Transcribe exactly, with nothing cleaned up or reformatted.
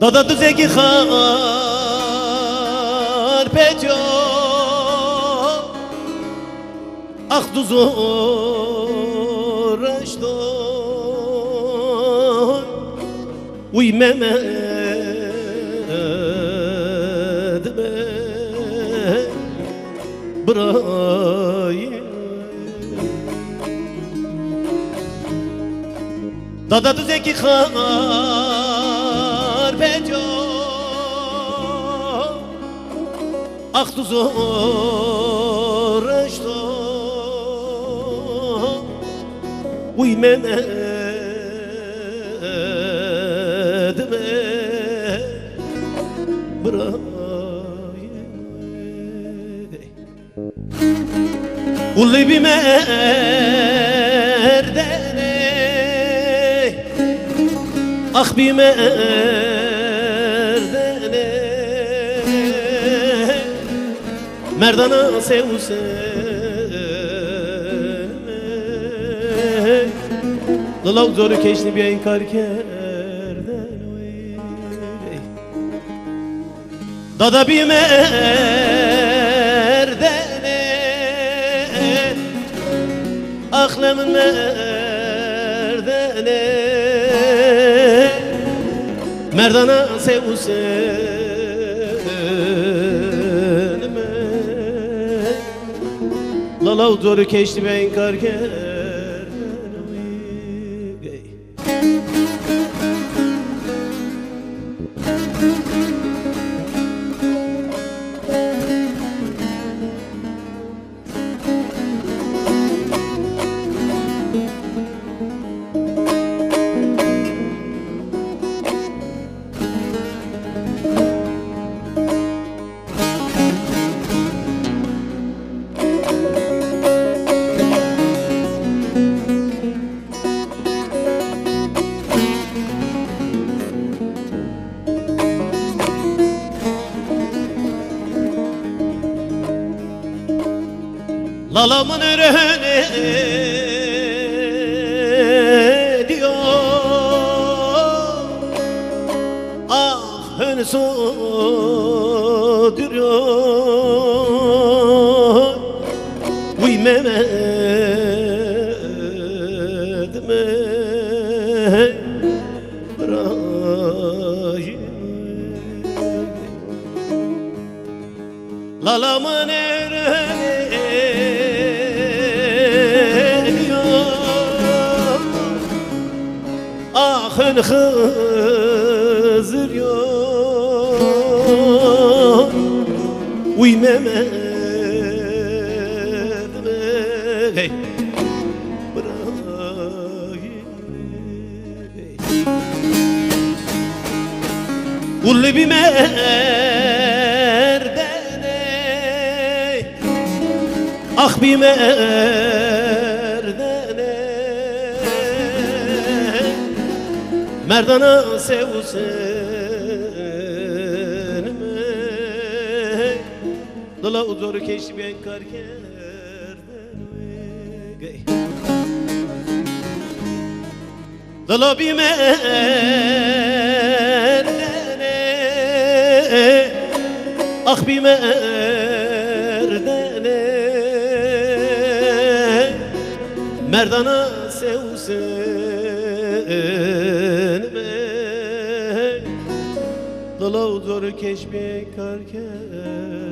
Dada tu zeki xar petyo, ax tu zor eşto, uy Mehmed me bıray. Dada tu zeki xar petyo, ax tu zor eşto, uy Mehmed me bıray. Uli bî merdene, ax bî merdene. Merdana sewse. Lalaw zor û keşnî bîya înkar kerdene. Dada bî merdene, axle min merdene, merdana sewsenime. Lalaw zor û keşnî bîya înkar kerdene. Lala min rene diyo, ah, hene so diriyo, uy Mehmed me bıray. Lala min rene diyo, axin Xizir yo, uy Mehmed me. Hey. Bıray. Uli bî merdene, ax bî merdene, merdana sewsenime. Lala zor û keşnî bîya înkar kerdene. Dilo bî merdene, ax bî merdene, merdana sewsenime. Dilo zor û keşnî bîya înkar kerdene.